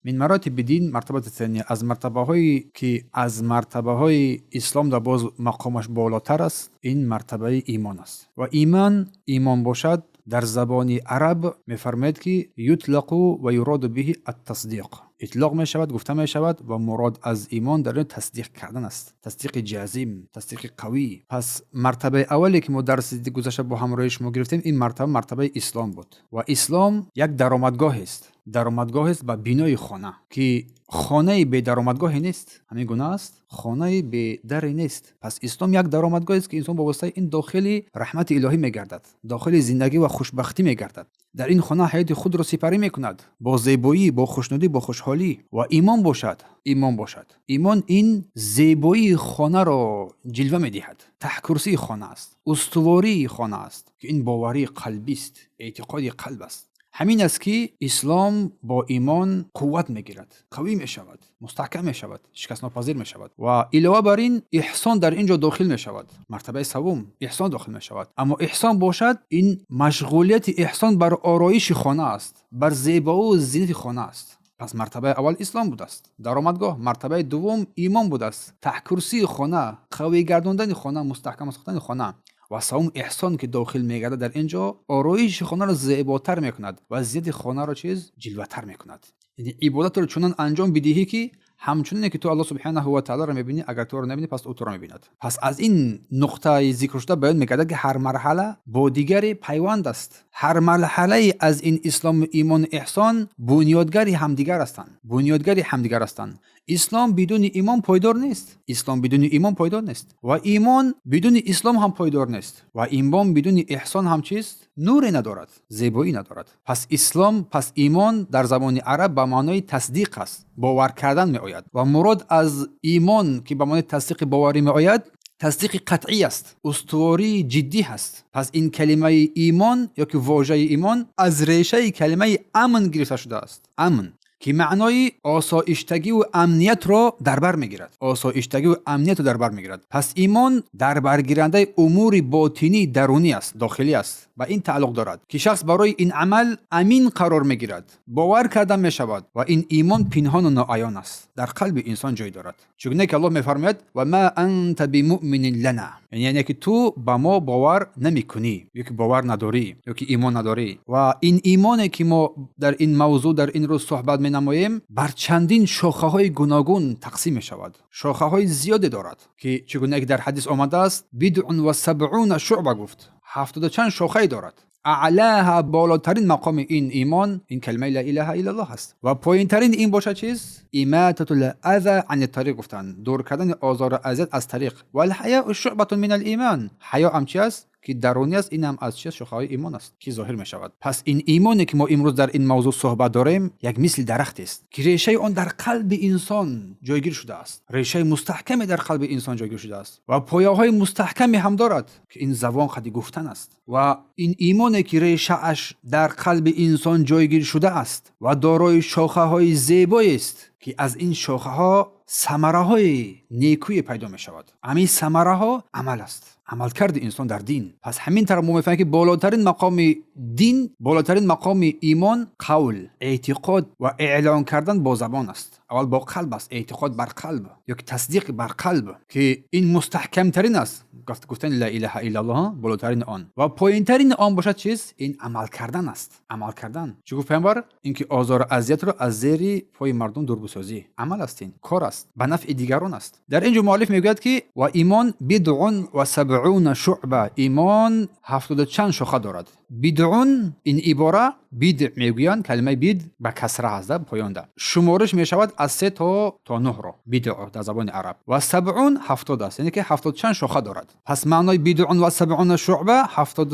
Мин маротиби дин мартабати сания, аз мартабаҳое ки аз мартабаҳои ислом дар боз мақомаш болотар аст, ин мартабаи имон аст. Ва имон, имон бошад, дар забони араб мефармояд, ки ютлақу ва юроду биҳи аттасдиқ, итлоқ мешавад, гуфта мешавад ва мурод аз имон дар ин тасдиқ кардан аст, тасдиқи ҷазим, тасдиқи қавӣ. Пас мартабаи аввале ки мо дарси гузашта бо ҳамроҳи шумо гирифтем, ин мартаба мартабаи ислом буд. Ва ислом як даромадгоҳест, даромадгоҳест ба бинои хона, ки хонаи бедаромадгоҳе нест. Ҳамин гуна аст, хонаи бедаре нест. Пас ислом як даромадгоҳест, ки инсон бо воситаи ин дохили раҳмати илоҳӣ мегардад, дохили зиндагӣ ва хушбахтӣ мегардад, дар ин хона ҳаёти худро сипарӣ мекунад бо зебоӣ, бо хушнудӣ, бо хушҳолӣ. Ва имон бошад, имон бошад, имон ин зебоии хонаро ҷилва медиҳад, таҳкурсии хона аст, устувории хона аст, ки ин боварии қалбист, эътиқоди қалб аст. Ҳамин аст, ки ислом бо имон қувват мегирад, қавӣ мешавад, мустаҳкам мешавад, шикастнопазир мешавад. Ва илова бар ин эҳсон дар ин ҷо дохил мешавад. Мартабаи саввум эҳсон дохил мешавад. Аммо эҳсон бошад, ин машғулияти эҳсон бар ороиши хона аст, бар зебоу зинати хона аст. Пас мартабаи аввал ислом будааст, даромадгоҳ, мартабаи дуввум имон будааст, таҳкурсии хона, қавӣ гардондани хона, мустаҳкам сохтани хона, ва саввум эҳсон, ки дохил мегардад дар ин ҷо, ороиши хонаро зеботар мекунад ва зинати хонаро чиз ҷилватар мекунад. Яъне ибодатро чунон анҷом бидиҳӣ, ки ҳамчунине ки ту Аллоҳ субҳанаҳу ва таолоро мебинӣ. Агар туро набинӣ, пас ӯ туро мебинад. Пас аз ин нуқтаи зикршуда баён мегардад, ки ҳар марҳала бо дигаре пайванд аст. Ҳар марҳалае аз ин ислому имону эҳсон бунёдгари ҳамдигар ҳастанд, бунёдгари ҳамдигар ҳастанд. Ислом бидуни имон пойдор нест, ислом бидуни имон пойдор нест ва имон бидуни ислом ҳам пойдор нест ва имон бидуни эҳсон ҳам чист? Нуре надорад, зебоӣ надорад. Пас ислом, пас имон дар забони араб ба маънои тасдиқ аст, бовар кардан меояд. Ва мурод аз имон, ки ба маънои тасдиқи боварӣ меояд, тасдиқи қатъӣ аст, устувории ҷиддӣ ҳаст. Пас ин калимаи имон ё ки вожаи имон аз решаи калимаи амн гирифта шудааст, амн, ки маънои осоиштагиву амниятро дар бар мегирад, осоиштагиву амниятро дар бар мегирад. Пас имон дар баргирандаи умури ботинии дарунӣ аст, дохилӣ аст, ба ин тааллуқ дорад, ки шахс барои ин амал амин қарор мегирад, бовар карда мешавад. Ва ин имон пинҳону ноаён аст, дар қалби инсон ҷой дорад. Чунон ки Аллоҳ мефармояд: «Ва ма анта бимуъминин лана», яъне ки ту ба мо бовар намекунӣ ё ки бовар надорӣ, ё ки имон надорӣ. Ва ин имоне ки мо дар ин мавзӯъ, дар ин рӯз суҳбат менамоем, бар чандин шохаҳои гуногун тақсим мешавад, шохаҳои зиёде дорад, ки чӣ гуна ки дар ҳадис омадааст, бидъун ва сабъуна шуъба гуфт, ҳафтоду чанд шохае дорад. Аълаҳа, болотарин мақоми ин имон, ин калимаи ла илаҳа иллаллоҳ аст. Ва поинтарин ин бошад чиз? Имататул аза ани тариқ гуфтанд, дур кардани озору азият аз тариқ. Валҳаяу шуъбатун мин алимон, ҳаё ҳам чи аст, ки дарунӣ аст, ин ҳам аз чи шохаҳои имон аст, ки зоҳир мешавад. Пас ин имоне ки мо имрӯз дар ин мавзӯъ суҳбат дорем, як мисли дарахтест, ки решаи он дар қалби инсон ҷойгир шудааст, решаи мустаҳкаме дар қалби инсон ҷойгир шудааст ва пояҳои мустаҳкаме ҳам дорад, ки ин забон қади гуфтан аст. Ва ин имоне ки решааш дар қалби инсон ҷойгир шудааст ва дорои шохаҳои зебоест, ки аз ин шохаҳо самараҳои некӯе пайдо мешавад. Ҳамин самараҳо амал аст, амалкарди инсон дар дин. Пас ҳамин тараф мо мефаҳмем, ки болотарин мақоми дин, болотарин мақоми имон қавл, эътиқод ва эълон кардан бо забон аст. Аввал бо қалб аст, эътиқод бар қалб ё ки тасдиқ бар қалб, ки ин мустаҳкамтарин аст, гуфтани ла илаҳа иллаллоҳ болотарини он. Ва поинтарини он бошад чиз? Ин амал кардан аст, амал кардан. Чӣ гуфт пайғамбар? Ин ки озору азиятро аз зери пои мардум дур бисозӣ, амал аст, ин кор аст, ба нафъи дигарон аст. Дар ин ҷо муаллиф мегӯяд, ки ва имон бидъун ва сабъуна шуъба, имон ҳафтоду чанд шоха дорад. Бидъун, ин ибора бидъ мегӯянд, калимаи бид ба касра ҳаст поёнда, шумориш мешавад аз се то нӯҳро бидъ дар забони араб. Ва сабъун 70 аст, яъне ки ҳафтоду чанд шоха дорад. Пас маънои бидъун ва сабъуна шуъба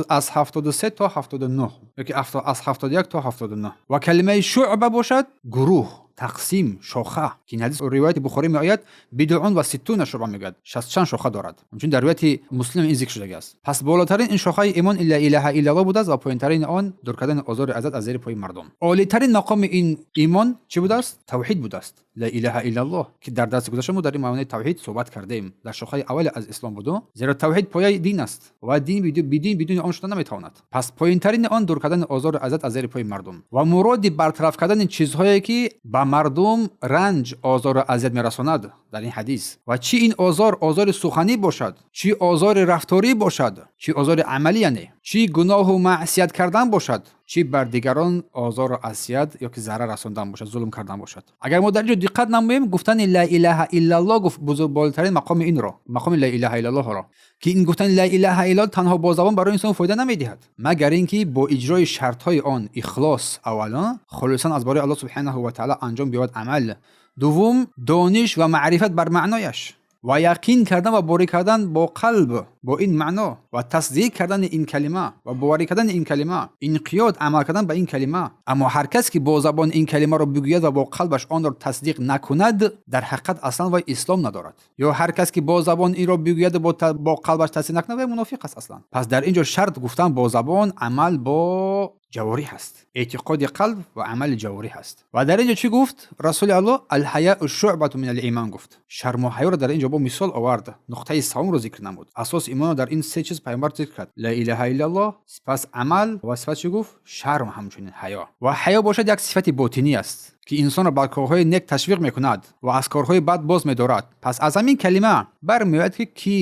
аз 73 то 79 ё ки аз 71 то 79. Ва калимаи шуъба бошад гурӯҳ, тақсим, шоха, ки ин ҳадис ривояти Бухорӣ меояд, бидъун ва ситтуна шуъба мегӯяд, шаст чанд шоха дорад. Ҳамчунин дар ривояти Муслим ин зикр шудагиаст. Пас болотарин ин шохаи имон ла илаҳа иллаллоҳ будааст ва поинтарини он дур кардани озори азият аз зери пои мардум. Олитарин мақоми ин имон чӣ будааст? Тавҳид будааст. Ла илаҳа иллаллоҳ, ки дар дарси гузашта мо дар ин маънои тавҳид суҳбат кардем, дар шохаи аввали аз ислом буду, зеро тавҳид пояи дин аст ва дин бидин бидуни он шуда наметавонад. Пас поинтарини он дур кардани озору азият аз зери пои мардум ва муроди бартараф кардани чизҳое, ки ба мардум ранҷ, озору азият мерасонад дар ин ҳадис. Ва чӣ ин озор озори суханӣ бошад, чӣ озори рафторӣ бошад, чӣ озори амалӣ, яъне чӣ гуноҳу маъсият кардан бошад, чӣ бар дигарон озору азият ё ки зарар расондан бошад, зулм кардан бошад. Агар мо дар ин ҷо диққат намоем, гуфтани ла илаҳа иллаллоҳ гуфт болотарин мақоми инро, мақоми ла илаҳа иллаллоҳро, ки ин гуфтани ла илаҳа иллаллоҳ танҳо бо забон барои инсон фоида намедиҳад, магар ин ки бо иҷрои шартҳои он, ихлос аввалан, холисан аз барои Аллоҳ субҳанаҳу ва таъала анҷом биёбад амал, дуввум дониш ва маърифат бар маънояш ва яқин кардан ва борӣ кардан бо қалб бо ин маъно ва тасдиқ кардани ин калима ва боварӣ кардани ин калима, инқиёд, амал кардан ба ин калима. Аммо ҳар кас ки бо забон ин калимаро бигӯяд ва бо қалбаш онро тасдиқ накунад, дар ҳақиқат аслан вай ислом надорад. Ё ҳар кас ки бо забон инро бигӯяд, бо қалбаш тасдиқ накунад, вай мунофиқ аст аслан. Пас дар ин ҷо шарт гуфтан бо забон, амал бо ҷавориҳ ҳаст, эътиқоди қалб ва амали ҷавориҳ ҳаст. Ва дар ин ҷо чӣ гуфт Расули Аллоҳ? Алҳаяу шуъбату мин алимон гуфт. Шарму ҳаёро дар ин ҷо бо мисол овард, нуқтаи савумро зикр намуд. Асоси имонро дар ин се чиз Пайғамбар зикр кард: ла илаҳа иллаллоҳ, сипас амал ва сипас чӣ гуфт? Шарм, ҳамчунин ҳаё. Ва ҳаё бошад, як сифати ботинӣ аст, ки инсонро ба корҳои нек ташвиқ мекунад ва аз корҳои бад боз медорад. Пас аз ҳамин калима бармеояд, ки кӣ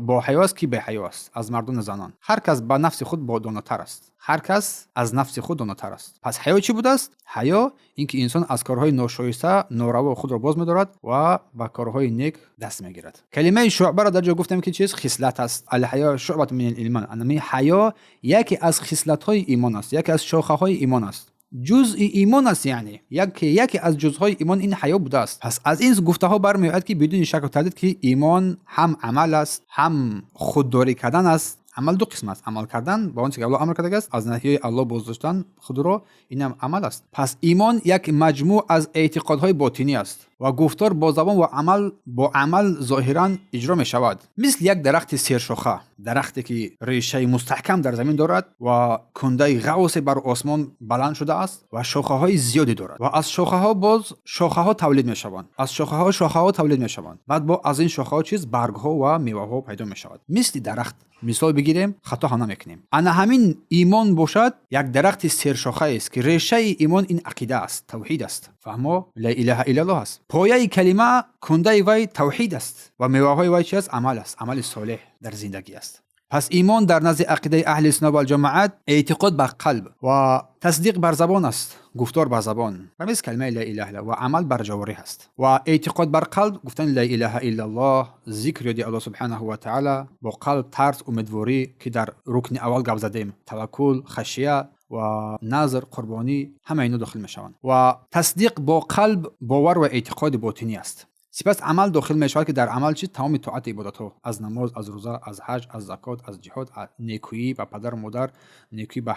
боҳаё аст, кӣ беҳаё аст аз мардону занон. Ҳар кас ба нафси худ донотар аст, ҳар кас аз нафси худ донотар аст. Пас ҳаё чӣ будааст? Ҳаё ин ки инсон аз корҳои ношоиста, нораво худро боз медорад ва ба корҳои нек даст мегирад. Калимаи шуъбаро дар ҷо гуфтем, ки чиз хислат аст. Алҳаё шуъбату мин алимон. Анами ҳаё яке аз хислатҳои имон аст, яке аз шохаҳои имон аст, ҷузъи имон аст, яъне яке аз ҷузъҳои имон ин ҳаё будааст. Пас аз ин гуфтаҳо бармеояд, ки бидуни шаку тардид, ки имон ҳам амал аст, ҳам худдорӣ кардан аст. Амал ду қисм аст: амал кардан ба он чизе ки Аллоҳ амр кардагааст, аз наҳиёи Аллоҳ боздоштан худро, инам амал аст. Пас имон як маҷмӯъ аз эътиқодҳои ботинӣ аст ва гуфтор бо забон ва амал бо амал зоҳиран иҷро мешавад. Мисли як дарахти сершоха, дарахте ки решаи мустаҳкам дар замин дорад ва кундаи ғавсе бар осмон баланд шудааст ва шохаҳои зиёде дорад, ва аз шохаҳо боз шохаҳо тавлид мешаванд, аз шохаҳо шохаҳо тавлид мешаванд, баъд бо аз ин шохаҳо чиз баргҳо ва меваҳо пайдо мешавад. Мисли дарахт мисол бигирем, хато ҳам намекунем. Ана ҳамин имон бошад, як дарахти сершохаест, ки решаи имон ин ақида аст, тавҳид аст, фаҳмо, ла илаҳа иллаллоҳ аст. Пояи калима, кундаи вай тавҳид аст ва меваҳои вай чи аст? Амал аст, амали солеҳ дар зиндагӣ аст. Пас имон дар назди ақидаи аҳли сунна валҷамоат эътиқод бар қалб ва тасдиқ бар забон аст, гуфтор бар забон ва мисли калимаи ла илаҳа илла ва амал бар ҷавориҳ аст. Ва эътиқод бар қалб, гуфтани ла илаҳа иллаллоҳ, зикр, ёди Аллоҳ субҳанаҳу ва таъала, бо қалб тарс, умедворӣ, ки дар рукни аввал гап задем, таваккул, хашия ва назр, қурбонӣ, ҳама ино дохил мешаванд. Ва тасдиқ бо қалб бовар ва эътиқоди ботинӣ аст. Сипас амал дохил мешавад, ки дар амал чи? Тамоми тоати ибодатҳо, аз намоз, аз рӯза, аз ҳаҷ, аз закот, аз ҷиҳод, некӯӣ ба падару модар, некӯӣ ба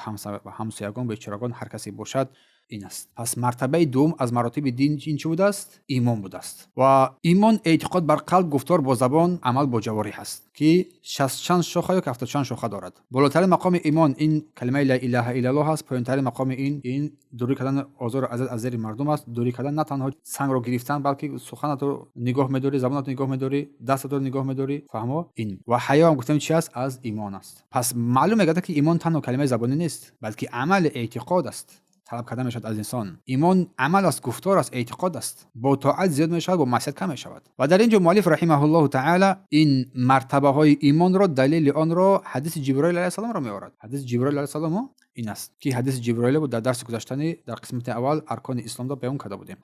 ҳамсоягон, бечорагон, ҳар касе бошад, ин аст. Пас мартабаи дуввум аз маротиби дин ин чӣ будааст? Имон будааст. Ва имон эътиқод бар қалб, гуфтор бо забон, амал бо ҷавориҳ аст, ки шастчанд шоха ё ҳафтодчанд шоха дорад. Болотарин мақоми имон ин калимаи ла илаҳа иллаллоҳ аст. Поёнтарин мақоми ин дурӣ кардани озору азият аз зери мардум аст. Дурӣ кардан на танҳо сангро гирифтан, балки суханатро нигоҳ медорӣ, забонатро нигоҳ медорӣ, дастатро нигоҳ медорӣ, фаҳмо ин. Ва ҳаё ҳам гуфтем чи аст? Аз имон аст. Пас маълум мегардад, ки имон танҳо калимаи забонӣ нест, балки амали эътиқод аст, талаб карда мешавад аз инсон. Имон амал аст, гуфтор аст, эътиқод аст, бо тоат зиёд мешавад, бо маъсият кам мешавад. Ва дар ин ҷо муаллиф раҳимаҳуллоҳу таъала ин мартабаҳои имонро, далели онро ҳадиси Ҷиброил алайҳиссаломро меорад. Ҳадиси Ҷиброил алайҳиссалом ин аст, ки ҳадиси Ҷиброил буд, дар дарси гузаштанӣ дар қисмати аввал аркони исломро баён карда будем.